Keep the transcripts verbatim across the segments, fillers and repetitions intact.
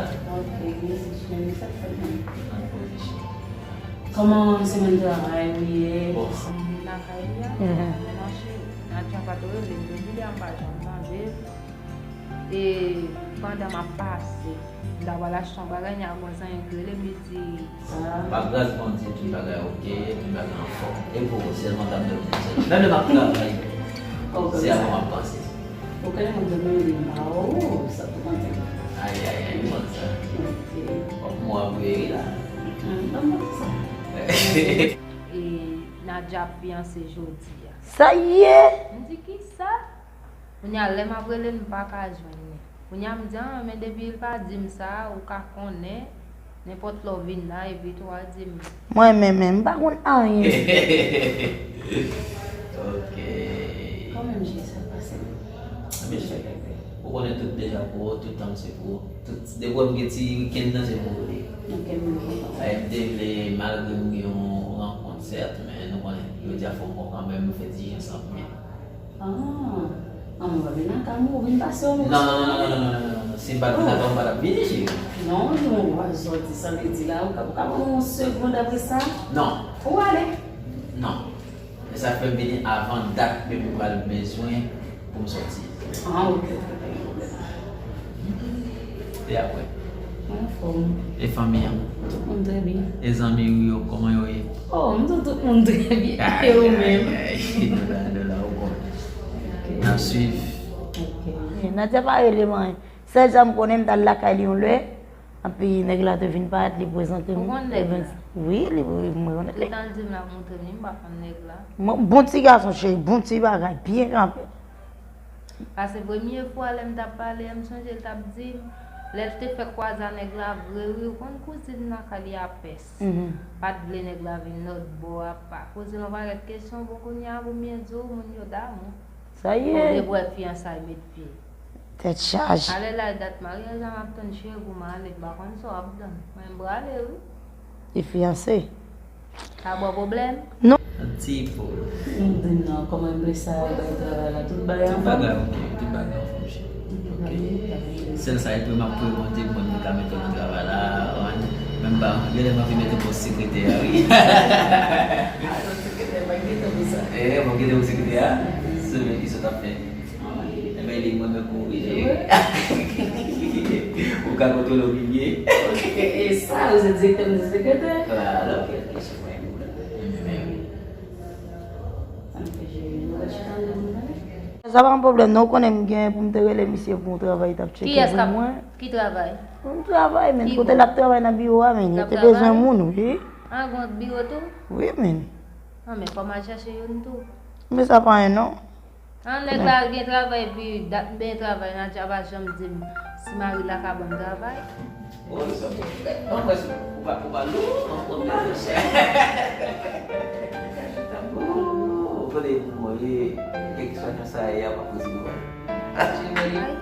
la. Ok, mèsi cheri, sa k fèt menm? An pozisyon. Kòman semèn travay ou ye? Bon. Lakay li a, mwen mache, Nadja pa t rele m, depi lè a m pa janm tande l. E pandan m ap pase, m ta pral achte yon bagay, Nadja gon zanmi k rele m, li di, pa gras Bondye, tout bagay oke, tout bagay anfòm. E pou ou, sèlman t ap dòmi sèlman. Menm lè m ap travay, se avan m ap panse. Ou konnen mwen dòmi li, oh, sa pou konte. Ay, ay, ay, konn sa. Ok. Bon, mwen ap ri la. Hmm, ban m konte sa. E Nadja ap fiyanse jodi a. Sa ye? M di, kisa? Kounye a, lè m ap rele l, m pa ka jwenn li. Kounye a, m di, ah, men depi l pa di m sa, ou ka konnen, nenpòt lè w vin la, epi tou w a di m. Mwen menm, menm, m pa konn anyen. Ok. Kanmenm, Jezi, sa pase. Mesye, ou konnen tout deja pou ou, tout tan se pou ou. Tout, depi w gen ti wikenn nan, se pou ou li. Ok, m kontan. Sa e m te vle, malgre m gen yon rankont, sèt, men nou konnen, jodi a fò m pran kanmenm, nou fè ti jan san pye. Ah, ah, mwen pa vin nan kay mwen, ou vin pase yon moman. Non, non, non, non, non, non, non, non. Si m pa t vin nan kay ou, m pa t ap vini, cheri. Non, non, w ap sòti, sa vle di la, ou ka, ou ka ban mwen yon segond apre sa? Non. Ou ale? Non. E sa fè m vini avan dat ke m pral bezwen pou m sòti. Ah, ok, ok, pa gen pwoblèm. E apre? Anfòm. E fanmi an? Tout moun trè byen. E zanmi ou yo, kòman yo ye? Oh, m di tout moun trè byen. E ou menm? Ay, ay, ay, nou la, nou la, ou konnen. Ok. N ap swiv. Ok. Nadia pa rele mwen. Sèl sa m konnen, m t al lakay li yon lè. Epi nèg la te vin parèt, li prezante m. Ou konn nèg la? Wi, li, mwen konnen li. Ou t al di m l ap montre m li, m pa konn nèg la. Bon, bon ti gason, cheri, bon ti bagay, byen kanpe. Paske premye fwa lè m t ap pale, m sonje l t ap di m, lè l te fèk kwaze a nèg la vre, wi, ou konn kouzin nan kay li a pès. Mhm. Pa t vle nèg la vin lòt bò a, pa poze l yon pakèt kesyon, bon, kounye a, pou m byen di w, moun yo damou. Sa ye? Ou dwe bwè fiyansay met pye. Tèt chaje. Ale la, dat maryaj la, m ap tann cheri pou m ale, m pa konn sa w ap tann. Mwen, m prale, wi. Li fiyanse? Sa ba w pwoblèm? Non. Ti Paul. M di non, kòman m lè sa bay travay la, tout bagay anfòm? Tout bagay ok, tout bagay anfòm, cheri. Ok. Sèl sa, e pou m ap priye Bondye pou mwen ka mete w nan travay la, ou konprann? Menm pa, genlè m anvi mete w pou sekretè a, wi. Sekretè, pa gentan pou sa. Eh, bon, gentan pou sekretè a? Semen ki sot ap fè. Enben, li mwen menm pou ou ye. Ou ka kontwole w byen. Ok, e sa, ou se direktè, mwen se sekretè? Vwala. Ok, ok, se pa yon pwoblèm. Sa n ap fè, cheri? Nou pral chita andedan pou nou pale? Sa pa yon pwoblèm, non, ou konnen m gen pou m te rele misye pou yon travay, li t ap tcheke pou mwen. Kiyès k ap, ki travay? Yon travay, men, kote l ap travay nan biwo a, men, yo te bezwen moun, wi. Ah, gen yon biwo tou? Wi, men. Ah, men fò m al chache youn tou. Men sa pa anyen, non. An nèg la gen travay, epi dat m benyen travay, Nadia pa janm di m si mari l la ka ban m travay. Oh, sa bon. Anmwès, ou pa, ou pa lou, ou pa chè. Oh, ou konnen pou mwen, kèlkeswa jan sa ye a, pa posib ou pa.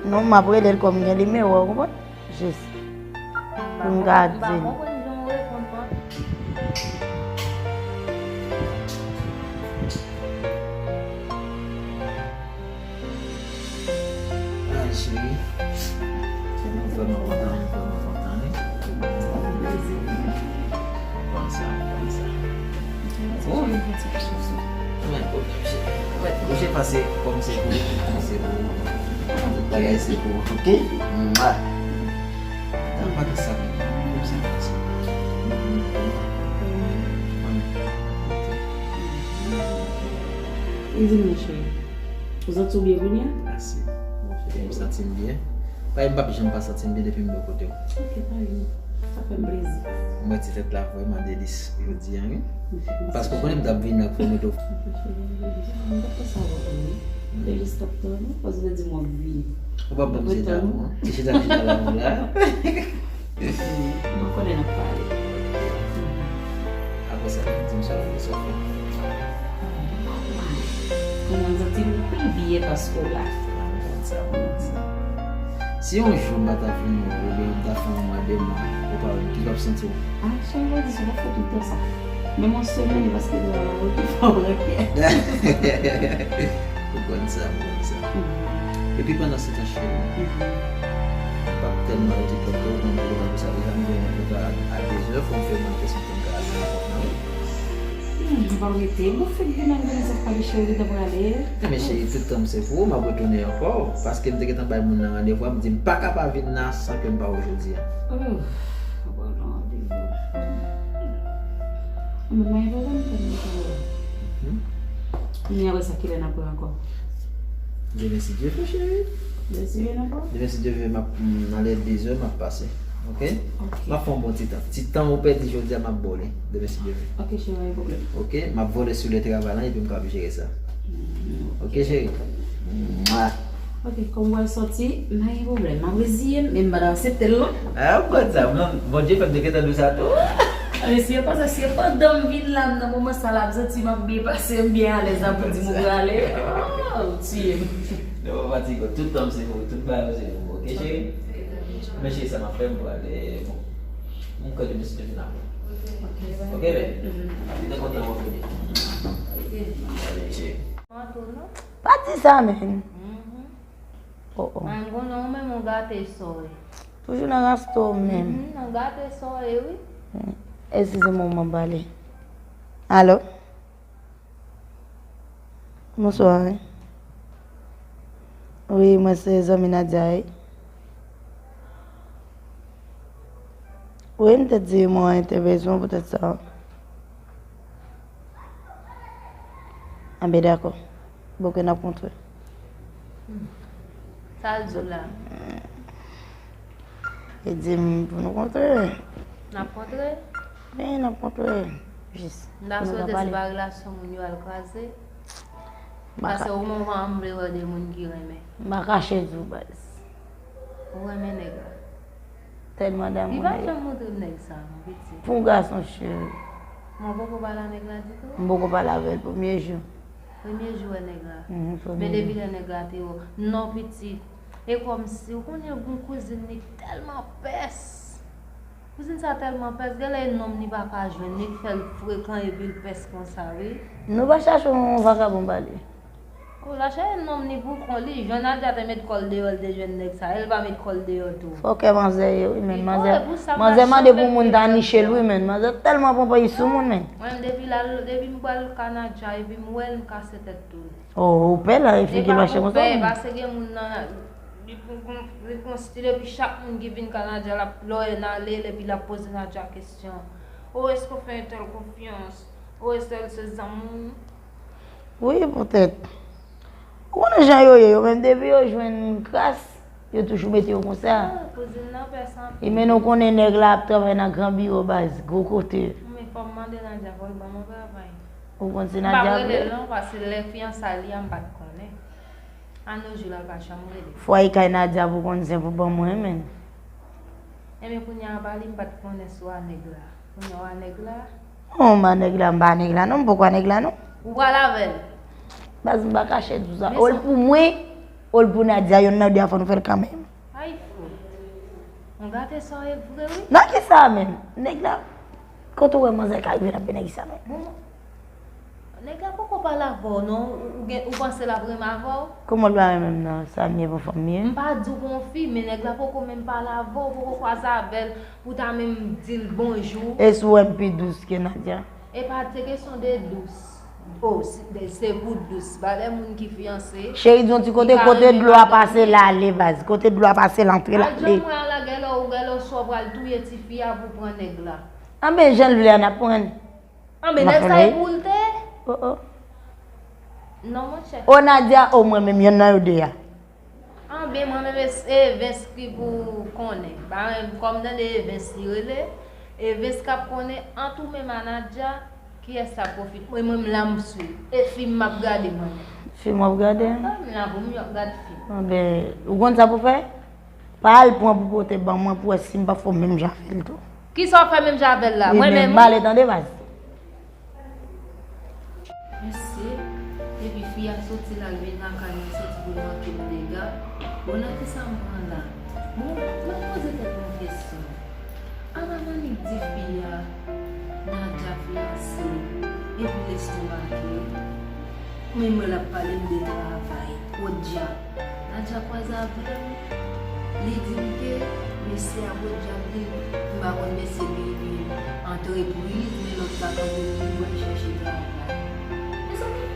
Non, m ap rele l kòm gen nimewo, ou konprann? Jis pou m ka di l. Ay, cheri. Mwen vrèman kontan, mwen vrèman kontan, wi. Konsa, konsa. Bon. Mwen, ok, cheri. Mwen, ou se pase kòm se pou ou, se pou ou. Tout bagay se pou ou, ok? Mwa. Nan pa gen sa, men. Konsa, konsa. Mwen, ok. Di m non, cheri. Ou santi w byen kounye a? Mèsi. Bon, cheri, m santi m byen. Paske m p ap janm pa santi m byen depi m bò kote w. Ok, pa gen. Sa fè m plezi. M wè ti tèt la vrèman delis jodi a, wi. Paske w konnen m t ap vin la pou m te. Ok, cheri, m te fè sa avè w, wi. M te jis t ap tann ou, paske w te di m w ap vini. Ou p ap ban m chita non. Ti chita, chita la, la. Mwen konnen n ap pale. Apre sa, di m sa w vle, sa w fè. Kòman m santi m pi byen paske w la. Mwen konn sa, mwen konn sa. Si yon jou m pa ta vin wè w, oubyen m ta fè yon mwa, de mwa, ou pa wè m, ki jan w ap santi w? Ah, cheri, jodi sou pa fè tout tan sa. Menm yon semèn, e paske travay ou tou fò w rankyè. Ou konn sa, ou konn sa. Epi pandan se tan, cheri, m p ap tèlman rete tankou, tankou, tankou sa, deja m gen yon kontra a dezè, fò m fè mwen kesyon pou m ka al nan èpòt la, wi. Hmm, m p ap rete. Bon, fèk vin nan grenn zèf pale cheri, gentan prale. Enben, cheri, tout tan m se pou ou, m ap retounen ankò, paske m te gentan bay moun nan randevou a, m di m pa ka pa vin la san ke m pa wè w jodi a. Oh, ou pral nan randevou. Mwen, mwen, mwen, mwen, mwen, mwen. Kounye a, apre sa, kilè n ap wè ankò? Demen, si Dye vle, cheri. Demen, si Dye vle, n ap wè. Demen, si Dye vle, m ap, m, nan lè dezè, m ap pase. Ok? Ok. M ap fè yon bon ti tan. Ti tan ou pèdi jodi a, m ap ba w li. Demen, si Dye vle. Ok, cheri, pa gen pwoblèm. Ok? M ap vole sou lye travay la, epi m ka ap jere sa. Mm, ok, cheri. Mwa. Ok, kòm w al sòti, pa gen pwoblèm. M ap reziye m, men m pa t aksepte l, non. Ah, ou konn sa, non, Bondye fè m te gentan di w sa tou. Men si e pa sa, si e pandan m vin la, nan moman sa la, m santi m ap byen pase, m byen alèz la pou di m ou prale. Oh, ou tiye m. Non, pa fatige, tout tan m se pou ou, tout bagay se pou ou, ok, cheri? Men cheri, sa m ap fè, m pral, eh, bon. M kwè demen si Dye vle n ap. Ok, baby. M te kontan wè w vini. Ok. Allez, cheri. Pa di sa, men. Oh, oh. Mwen konnen ou menm ou gate sò e. Toujou nan rasta w menm. Mhm, nan gate sò e wi. Eskize m, manman pale. Alo? Bonswa wi. Wi, mwen se zanmi Nadia wi. Wi, m te di mwen te bezwen poutèt sa. Anben dakò. Bon, ke n ap kontre. Sa l di w la? Li di m pou nou kontre. N ap kontre? Wi, n ap kontre. Jis. M ta swete se pa relasyon moun yo al kraze. Paske ou menm ou pa janm vle wè de moun ki renmen. M pa kache di w baz. Ou renmen nèg la? Tèlman damou nèg. Li pa janm montre m nèg sa non, pitit. Pou gason cheri. Men w poko pale a nèg la ditou? M poko pale avè l premye jou. Premye jou w wè nèg la? Mhm, premye jou. Men depi lè nèg la te wè w. Non pitit. E kòmsi, ou konnen gon kouzin li tèlman pès. Kouzin sa tèlman pès, genlè e nonm li pa ka jwenn, li k fè l frekan epi l pès konsa wi. Nou pa chache yon vakabon ba li. Ou la chèche nonm li pou kont li, jan Nadia te met kò l deyò, l te jwenn nèg sa, e l pa met kò l deyò tou. Fòkè manzè ye wi menn, manzè, manzè mande pou moun ta niche l wi menn, manzè tèlman pran peyi sou moun menn. Mwen menm depi l al, depi m pral ka Nadia epi m wè l, m kase tèt tounen. Oh, ou pè la, e figi mache konsa menn. Depi l al ou pè, paske gen moun nan, li gon, li gon stil epi chak moun ki vin ka Nadia l ap, lè w wè n ale l epi l ap poze Nadia kesyon. Oh, èske w fè entèl konfyans? Oh, entèl se zanmi w? Wi, poutèt. Ou konnen jan yo ye, yo menm depi yo jwenn kras, yo toujou mete yo konsa. Ah, kouzin nan pès anpil. E men nou konnen nèg la ap travay nan gran biwo baz, gwo kote. Men fò m mande Nadia pou l ban m yon travay. Ou konn si Nadia vle? M p ap rele l non, paske lè fiyansa li a m pa t konnen. Anojou la l pa janm rele. Fwa e kay Nadia pou konn zen pou ban mwen menn. Enben kounye a pa li m pa t konnen si w a nèg la. Kounye a w a nèg la. Non, m a nèg la, m pa a nèg la non, m poko a nèg la non. Ou pral avè l? Baz m pa kache di w sa. Ou l pou mwen, ou l pou Nadia, yonn nan de a fò nou fè l kanmenm. Ay fou. Ou gate sa w ye vre wi. Nan kisa menm? Nèg la, kote w wè manzè ka rive nan pye nèg sa menm? Bon, nèg la poko pale avè w non, ou, ou gen, ou panse l ap renmen avè w? Kòman l pa renmen m nan? Sa m ye pou fanm m ye? M pa di w gon fi, men nèg la poko menm pale avè w, poko kwaze avè l pou w ta menm di l bonjou. E si w wè m pi dous ke Nadia? E pa te kesyon de dous. Oh, se, se pou dous. Ba lè moun ki fiyanse. Cheri, di yon ti kote, kote dlo a pase l ale baz. Kote dlo a pase l antre l ale. Al jan mwen a la gèlè ou gèlè ou swa w pral touye tifi a pou w pran nèg la. Anben jan l vle a n ap pran l. Anben nèg sa e pou l te. Oh oh. Non monchè. O Nadia, o mwen menm, yonn nan yo de a. Anben mwen menm e Evens ki pou konnen. Ba kòm tande Evens li rele. Evens k ap konnen ant ou menm a Nadia, kiyès k ap pwofite. Mwen menm la m sou. E fim m ap gade mwen menm. Fim w ap gade? Anben m la pou m gad fim. Anben ou konn sa pou fè? Pa al pran pou pote ban mwen pou wè si m p ap fè w menm jan avè l tou. Kisa w ap fè menm jan avè l la? Mwen menm wi. Ebyen m ale tande baz. Mesye, depi fi a soti la, l vin lakay mwen, soti pou l manke m dega. Bon, nan kisa m pran la? Bon, m ap poze tèt mwen kesyon. Apa Manik di fi a, Nadia fiyanse, epi l estomake? Men mwen l ap pale m de travay, podyab. Nadia kwaze avè m, li di m ke mesye a podyab li, m pa konn mesye li gen antrepriz, men lòt la kanpe li pou l chèche travay. Mezanmi,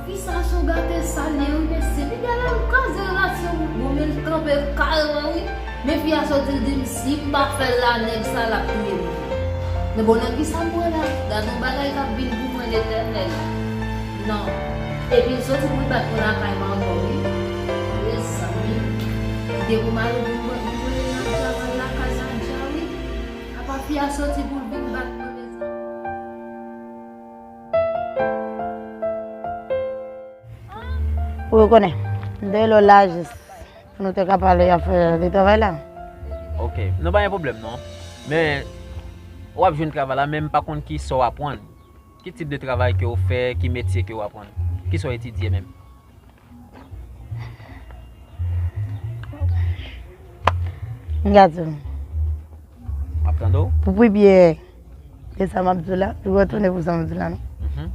fi sa se yon gate sal ye wi mesye, piga l al kraze relasyon moun, bon men l kanpe kalman wi. Men fi a soti di m si m pa fè l la nèg sa l ap touye m tou. Men bon nan kisa m pran la? Gad yon bagay k ap vin pou mwen Letènèl. Non. Epi l soti pou l bat mwen lakay mwen ankò wi. Mezanmi. Kite pou m ale pou m rele Nadia, m al lakay Nadia wi. Apa fi a soti pou l vin bat mwen mezanmi. Ou konnen, m te rele w la jis pou nou te ka pale afè de travay la. Ok, nou pa gen pwoblèm non. Men, w ap jwenn travay la, men m pa konn kisa w aprann. Ki tip de travay ke w fè, ki metye ke w aprann? Kisa w etidye menm? M ka di w. M ap tande w. Pou pi byen, e sa m ap di w la, pou retounen pou sa m di w la, non. Mhm.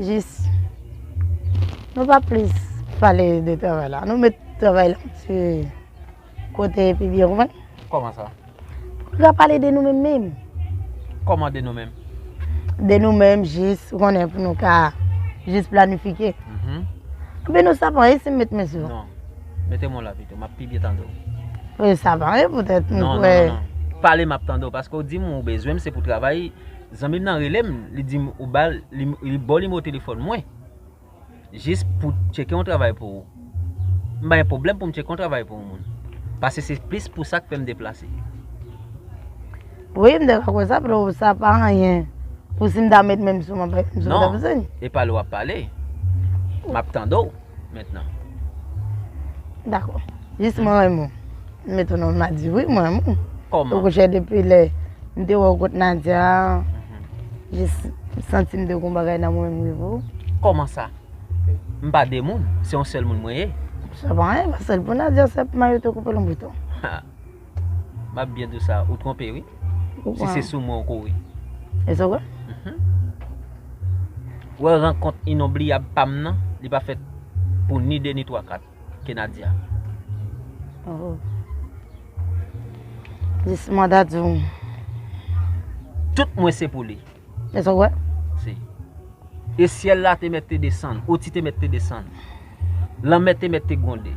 Jis, nou pa plis pale de travay la. Nou met travay la ti kote pi byen, konprann? Kòman sa? Pou nou ka pale de nou menm menm. Kòman de nou menm? De nou menm, jis, ou konnen, pou nou ka jis planifike. Mhm. Anben nou sa pa, e si m met men sou ou? Non. Mete men w la pito, m ap pi byen tande w. Wi, sa pa, e poutèt m kwè. Non, non, non, non. Pale, m ap tande w, paske w di m ou bezwen m, se pou travay. Zanmi m nan rele m, li di m ou ba l, li, li ba w nimewo telefòn mwen. Jis pou tcheke yon travay pou ou. M pa gen pwoblèm pou m tcheke yon travay pou yon moun. Paske se plis pou sa k fè m deplase. Wi, m te ka kwè sa, bro, sa pa anyen. Pou si m ta met men m sou mwen, m pa met men sou mwen, ta bezwen. Non, e pale w ap pale. M ap tande w mentnan. Dakò. Jis mwen renmen w. M met w nan, m a di wi, mwen renmen w. Kòman? Ou konn depi lè m te wè w kot Nadia, mhm, jis m santi m te gon bagay nan mwen menm rive w. Kòman sa? M pa de moun, se yon sèl moun mwen ye. Sa pa anyen, pa sèl pou Nadia, se mayo te koupe lonbrit ou. Ha. M ap byen di w sa, ou twonpe wi. Si se sou mwen ou kouri. E sa w kwè? Mhm. Ou wè rankont inonbliyab pa m nan, li pa fèt pou ni de ni twa kat ke Nadia. Oh. Jis manda di w. Tout mwen se pou li. E sa w kwè? Si. E syèl la te mèt te desann, oti te mèt te desann, lanmè te mèt te gwonde,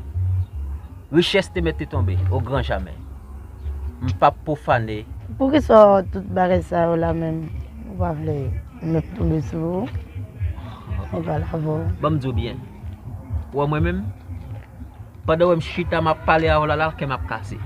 richès te mèt te tonbe, o gran jamè. M p ap pwofane. Poukisa tout bagay sa yo la menm? Ou pa vle m tonbe sou ou? Mwen pale avè w. Ban m di w byen. Ou wè mwen menm? Pandan w wè m chita, m ap pale avè w la, la, kè m ap kase.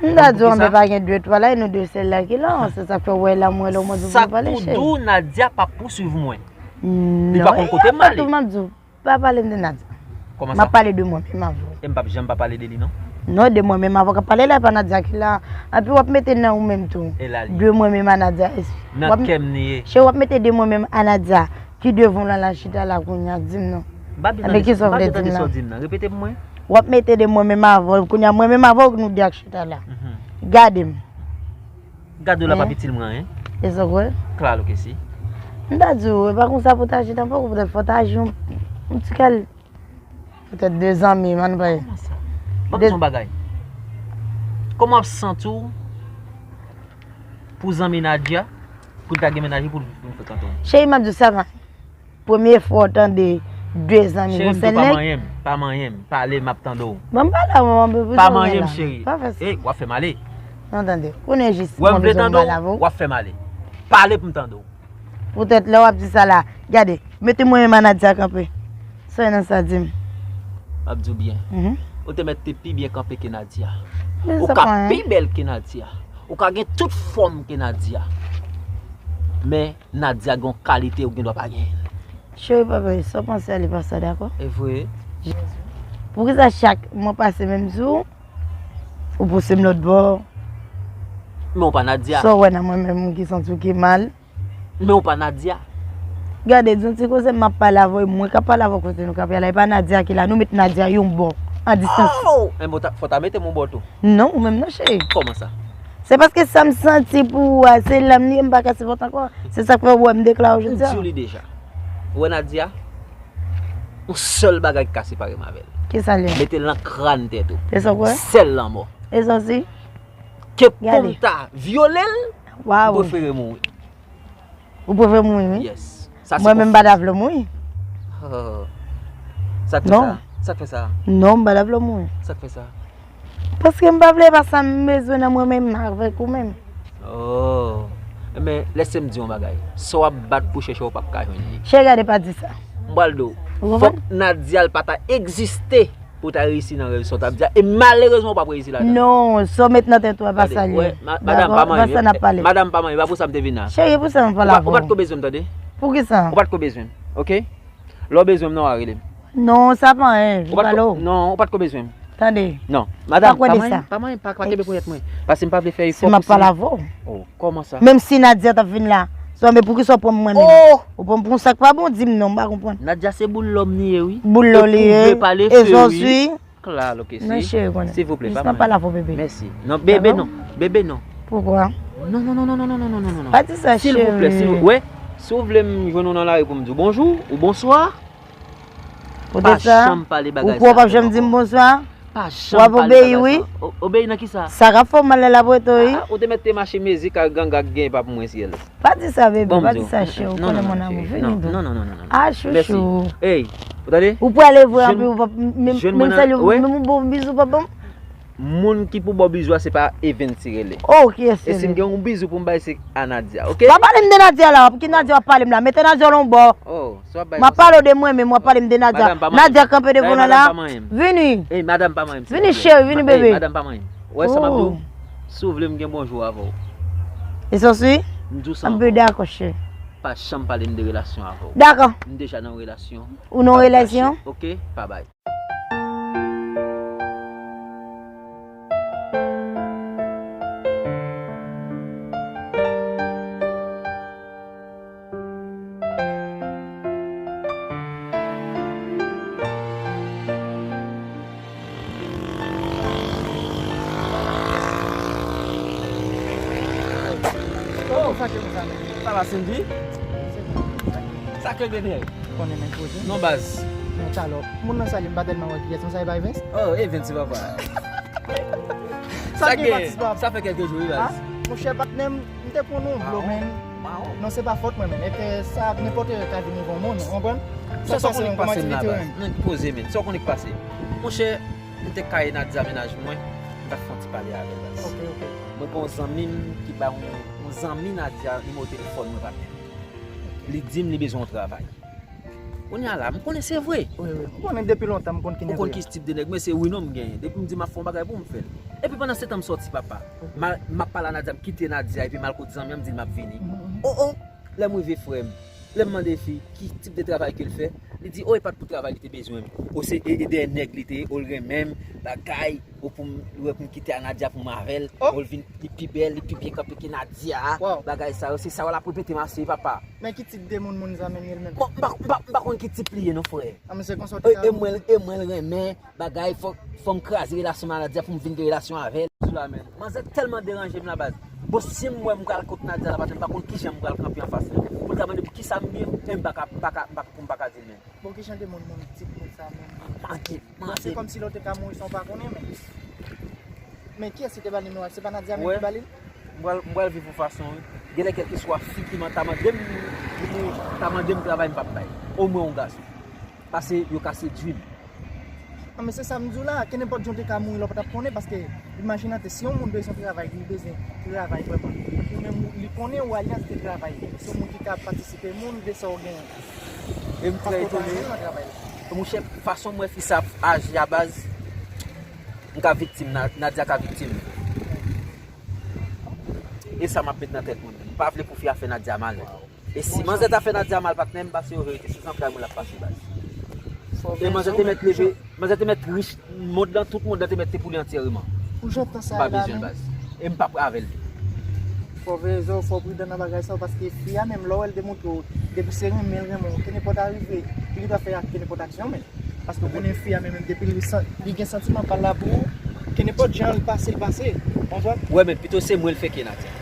M ta di w, anben pa gen de twa la, e nou de sèl la ki la, se sa k fè w wè la, m wè lè w mwen di w pou pale, cheri. Sa k pou di w, Nadia p ap pouswiv mwen. Li pa konn kote m ale. Non, e pa tou m ap di w, pa pale m de Nadia. Kòman sa? M ap pale de mwen menm avè w. E m p ap janm pa pale de li, non? Non, de mwen menm avè w k ap pale la, e pa Nadia ki la. Anpi w ap mete nan ou menm tou. E la li. De mwen menm a Nadia. Nan kè m li ye. Cheri, w ap mete de mwen menm a Nadia. Ki devan w la, la chita la kounye a, di m non. Anben kisa w vle di m la? Repete pou mwen. W ap mete de mwen menm avè w, kounye a mwen menm avè w, nou de ak chita la. Mhm. Gade m. Gade w la p ap itil mwen anyen. E sa w kwè? Klalo ke si. M ta di w, e pa konsa pou w ta aji tanpòk, poutèt fò w ta aji yon, yon ti kal. Poutèt de zanmi m, ann bay. Kòman sa? M ap di w yon bagay. Kòman w ap santi w pou zanmi Nadia, pou l ta gen mennaj li, pou l vin frekante w? Cheri, m ap di w sa, premye fwa w tande de zanmi gon sèl nèg. Cheri, m tou pa manyen m, pa manyen m, pale, m ap tande w. Bon, m pale avè w, anben pou sa w gen la. Pa manyen m, cheri. Pa fè sa. E, w ap fè m ale. Non, tande. Konnen jis mwen bezwen m pale avè w. W ap fè m ale. Pale pou m tande w. Poutèt lè w ap di sa la, gade, mete mwen menm a Nadia kanpe. Sa w nan sa di m? M ap di w byen. Mhm. Ou te mèt te pi byen kanpe ke Nadia. Ou ka pi bèl ke Nadia. Ou ka gen tout fòm ke Nadia. Men Nadia gen yon kalite ou gen dwa pa genyen. Cheri, pa bay, sa w panse a li pa sa, dakò? E vre. Poukisa chak mwen pase menm sou ou, ou pouse m lòt bò? Men ou pa Nadia. Sa w wè nan mwen menm ki santi w ki mal? Men ou pa Nadia. Gade, di yon ti koze m ap pale avè w, e mwen k ap pale avè w kote nou kanpe a la, e pa Nadia ki la, nou met Nadia yon bò, an distans. Oh! Enben, fò w ta mete m yon bò tou. Non, ou menm non, cheri. Kòman sa? Se paske sa m santi pou ou a, se la m li ye, m pa ka sipòte ankò. Se sa k fè ou wè m deklare w jodi a. M di w li deja. Ou wè Nadia? Yon sèl bagay ki ka separe m avè l. Kisa l ye? Mete l nan kràn tèt ou. E sa w kwè? Sèl lanmò. E sa w si? Ke pou m ta vyole l, m prefere mouri. Ou prefere mouri, wi? Yes. Sa se konfyans. Mwen menm m pa ta vle w mouri. Oh. Sa k fè sa? Sa k fè sa? Non, m pa ta vle w mouri. Sa k fè sa? Paske m pa vle, e pa sa m bezwen nan mwen menm avèk ou menm. Oh. Men, lèse m di w yon bagay. Sa w ap bat pou chèche, w p ap ka jwenn li. Cheri, gade, pa di sa. M pral di w. Ou konprann? Fòk Nadia l pa ta egziste pou w ta reyisi nan rèv sa w t ap di a. E malerezman, w p ap reyisi ladan. Non, sa w met nan tèt ou a, pa sa l ye. Dakò, pa sa n ap pale. Madanm, pa manyen m. E pa pou sa m te vin la. Cheri, e pou sa m pale avè w. Ou pa t ko bezwen m, tande? Poukisa? Ou pa t ko bezwen m, oke? Lè w bezwen m nan, w a rele m. Non, sa pa anyen, m pale w. Non, ou pa t ko bezwen m. Tande. Non, madanm, pa manyen m, pa kenbe ponyèt mwen. Paske m pa vle fè efò pou si. Si m ap pale avè w. Oh, kòman sa? Menm si Nadia t ap vin la, sa, men poukisa w pran m mwen menm? Oh! Ou pran m pou yon sa k pa bon, di m non, m pa konprann. Nadia se boul lòm li ye, wi. Boul lò li ye. E sa w si? Kla, loke si. Non, cheri, konnen. Silvouplè, pa manyen. Jis nan pale avè w, bebe. Mèsi. Non, bebe, non. Bebe, non. Poukwa? Non, non, non, non, non, non, non, non, non, non. Pa di sa, cheri. Silvouplè, silvouplè. Wè, si w vle m jwenn ou nan lari pou m di w bonjou ou bonswa, pa janm pale bagay sa. Ou kwè w p ap janm di m bonswa? Pa janm pale bagay sa. W ap obeyi, wi. O-, obeyi nan kisa? Sa k ap fè w mal la, la, pou eto, wi. Ah, ou te mèt te mache mezi ka ganga k gen pa pou mwen, syèl. Pa di sa, bebe, pa di sa, cheri. Ou konnen mon amour. Vini doux. Non, non, non, non, non, non. Ah, chouchou. Mèsi. Ey, ou tande? Ou prale vre, anpi ou p ap menm, menm salye, menm yon bon bizou p ap ban m? Moun ki pou ba w bizou a, se pa Evens ki rele. Oh, kiyès se li? E si m gen yon bizou pou m bay, se a Nadia, oke? Pa pale m de Nadia la, pou ki Nadia w ap pale m la? Mete Nadia nan yon bò. Oh, sa w ap bay konsa. M ap pale w de mwen, men w ap pale m de Nadia. Nadia kanpe devan w la. Vini. Ey, madanm pa manyen m, silvouplè. Vini, cheri, vini, bebe. Ey, madanm pa manyen m. Wè sa m ap di w? Si w vle m gen bonjou avè w. E sa w si? M di w sa ankò. M dakò, cheri. Pa janm pale m de relasyon avè w. Dakò. M deja nan yon relasyon. Ou nan yon relasyon? Oke, pa bay. Oh, sa ke konsa, men. Sa va, Cindy? Sa ke genyen? Konnen men koze. Non, baz. Men talò, moun nan salye m pa tèlman wè kiyès, men sa e pa Evens? Oh, Evens, se papa. Sa gen, sa fè kèlke jou, wi, baz. Monchè, patnè m, m te pran yon dlo, men. Non, se pa fòt mwen, men. E ke sa, nenpòt erè ka vini yon moun, ou konprann? Sa, sa konnen k pase m la, baz. Men poze, men. Sa konnen k pase. Monchè, m te kay Nadia mennaj mwen, m t ap fè yon ti pale avè l, baz. Ok, ok. Mwen gen yon zanmi m ki ba yon, yon zanmi Nadia nimewo telefòn mwen, patnè. Li di m li bezwen yon travay. Kounye a la, m konnen se vre. Wi, wi. M konnen depi lontan, m konn ki nèg ou ye. Ou konn ki tip de nèg mwen, se wi non m genyen. Depi m di m ap fè yon bagay pou m fè l. Epi pandan se tan m sòti, papa. M al, m ap pale a Nadia, m kite Nadia, epi m al kot zanmi an, m di l m ap vini. Oh, oh, lè m rive, frè m, lè m mande fi, ki tip de travay ke l fè, li di, oh, e pa t pou travay li te bezwen m. Ou se, e, e dèyè nèg li te ye, ou l renmen m, bagay, ou pou m, ou wè pou m kite a Nadia pou m avè l, ou l vin, li pi bèl, li pi byen kanpe ke Nadia, bagay sa yo, se sa yo l ap repete m ase, papa. Men ki tip de moun moun zanmi m ye l menm? Bon, m pa, m pa, m pa konn ki tip li ye non, frè. Ah, men se konsa w te ka. E mwen, e mwen l renmen, bagay, fò, fò m kraze relasyon m a Nadia pou m vin gen relasyon avè l. Sou la, men. Manzè tèlman deranje m la, baz. Bon, si m wè m pral kot Nadia la, patnè, m pa konn kijan m pral kanpe anfas li. Pou l ta mande m kisa m ye, e m pa ka, m pa ka, m pa, pou m pa ka di l, men. Bon, kijan de moun moun tip moun sa menm? Manke, manke. Se kòmsi lè w te ka mouri san w pa konnen, men. Men kiyès ki te ba l nimewo a? Se pa Nadia menm ki ba li l? M pral, m pral viv yon fason, wi. Genlè kèlkeswa fi ki man-, ta mande m, ki ta mande m travay, m p ap bay. Omwen yon gason. Pase yo ka sedui m. Non, men se sa m di w la, kenenpòt jan w te ka mouri lè w pa t ap konnen, paske imajine w, si yon moun bezwen travay, li bezwen travay vrèman. Ou menm, li konnen ou alyans de travay. Se yon moun ki ka patisipe moun de sa w genyen. E m trè etone. Monchè, fason m wè fi sa ap aji a baz, m ka viktim, Na-, Nadia ka viktim. E sa m ap met nan tèt mwen. M pa vle pou fi a fè Nadia malè. E si manzè ta fè Nadia mal, patnè m, pase yo verite, sou zantray mwen l ap pase, baz. E manzè te mèt leve, manzè te mèt rich, mond lan, tout mond lan te mèt te pou li antyèman. Ou jantan sa la menm. M pa bezwen l, baz. E m p ap avè l tou. Fò w veye zye w, fò w pridan nan bagay sa yo, paske fi a menm, lè w wè l demontre w, depi se renmen l renmen w, kenenpòt arive, li ka fè ak kenenpòt aksyon, men. Paske w konnen fi a menm, menm depi li san-, li gen santiman pa l la pou ou, kenenpòt jan l pase, l pase. Ou konprann? Wè, men pito se mwen l fè ke Nadia.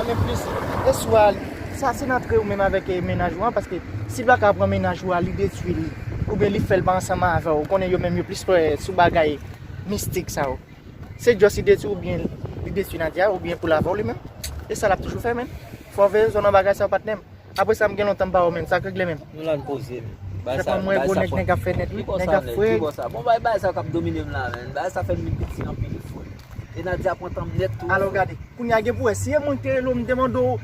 A, men plis, e swa, sa se nan tre ou menm avèk, eh, mennaj ou an, paske si l pa ka pran mennaj ou a, li detwi li, oubyen li fè l pa ansanm avè w, ou konnen yo menm yo plis prè sou bagay mistik sa yo. Se just li detwi oubyen li detwi Nadia, oubyen pou l avè w li menm. E sa l ap toujou fè, men. Fò w veye zye w nan bagay sa yo, patnè m. Apre sa, m gen lontan m pa wè w, men. Sa k regle menm? Nou la n poze, men. Bagay sa, bagay sa fre. Nèg ap fè nèt, wi. Nèg ap fre. Ki bò sa? Bon, bagay, bagay sa k ap domine m la, men. Bagay sa fè m vin piti anpil, fre. E Nadia pran tan m nèt tou. Alò, gade. Kounye a gen pou wè. Si e mwen ki te rele w, m te mande w,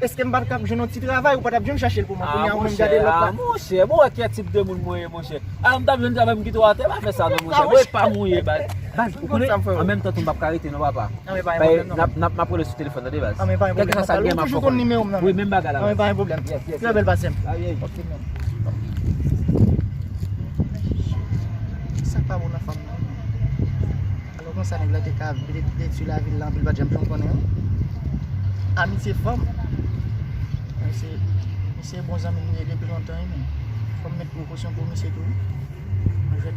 èske m pa t ap jwenn yon ti travay, ou pa t ap janm chache l pou mwen. Kounye a, ou menm gade lòt la. Ah, monchè, bon, wè ki tip de moun mwen ye, monchè. Ah, m t ap jwenn travay, m kite w atè, pa fè sa non, monchè. Bon, e pa m ou ye, baz. Baz, ou konnen, an menm tan tou, m p ap ka rete non, papa. Anben, pa gen pwoblèm, non. N ap, n ap, m ap rele sou telefòn, tande, baz. Anben, pa gen pwoblèm, papa. Ou toujou konn nimewo m nan men. Wi, menm bagay la, baz. Anben, pa gen pwoblèm. Yes, yes. Trè bèl pase m. Ayi, ayi. Ok, men. Sa k pa bon nan fanm nan? Alò konsa nèg la te ka de-, detwi lavi l la, anpil pa t janm janm konnen, wi. Amitye fanm. Misye, misye bon zanmi m ye depi lontan, wi, men fò m met prekosyon pou misye tou, wi. Mwen jwèt.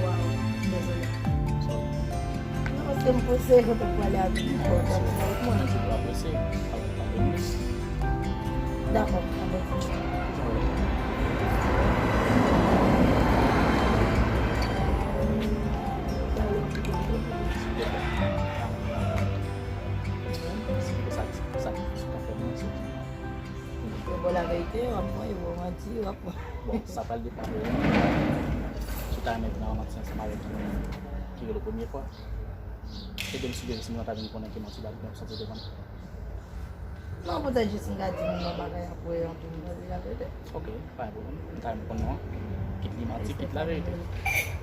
Waw, dezole. Non, paske m prese, kote pou ale avèk mwen. Mwen, si w aprese, ap, ap vin plis. Dakò, dakò. Bon, laverite, w ap pran, yo manti, w ap pran. Bon, sa pral depann de ou menm. Si w ta renmen vin nan yon manti ansanm avèk yon moun ki rele premye fwa, ede m sijere si moun nan ta vin konnen ke manti w ap di a santi devan. Non, poutèt jis m ka di moun nan bagay apre, anpil moun pa di laverite. Ok, pa gen pwoblèm. M ta renmen konn non an. Kit li manti, kit laverite.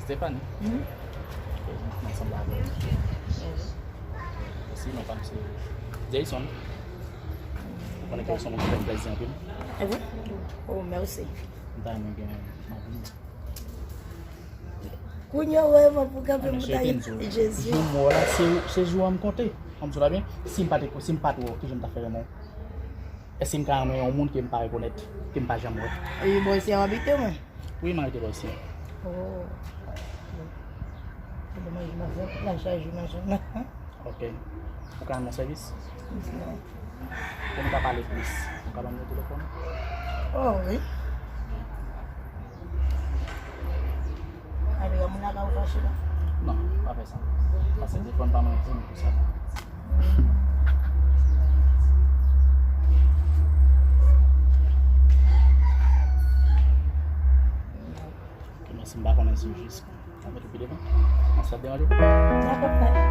Stéphanie. Mhm. Ok, m ansanm avè w. Mhm. Mèsi, non pa m se Jason. Ou konnen ke w se yon moun ki fè m plèzi anpil. E vre? Oh, mèsi. M ta renmen gen manti. Kounye a, w wè, mwen pou kanpe moutay. Jezi. Jou m wè w la, se, se jou an m konte. Kòm sou la byen, si m pa te, si m pa t wè w, kijan m ta fè renmen w? Èske m ka renmen yon moun ke m pa rekonèt, ke m pa janm wè? E bò isi a w abite, mwen? Wi, m abite bò isi a. Oh. Bon. Domaj, m ap fè lachaj nan chanm nan. Ok. Ou ka rann mwen sèvis? Non. Pou nou ka pale plis, ou ka ban m nimewo telefòn ou? Oh, wi. Gade, yon moun la ka ou fache la. Non, pa fè sa. Pase telefòn pa mwen, pou sa. Ok, mèsi, m pa konnen si jis. Mwen mete pi devan. Mwen sa deranje. Dakò, frè.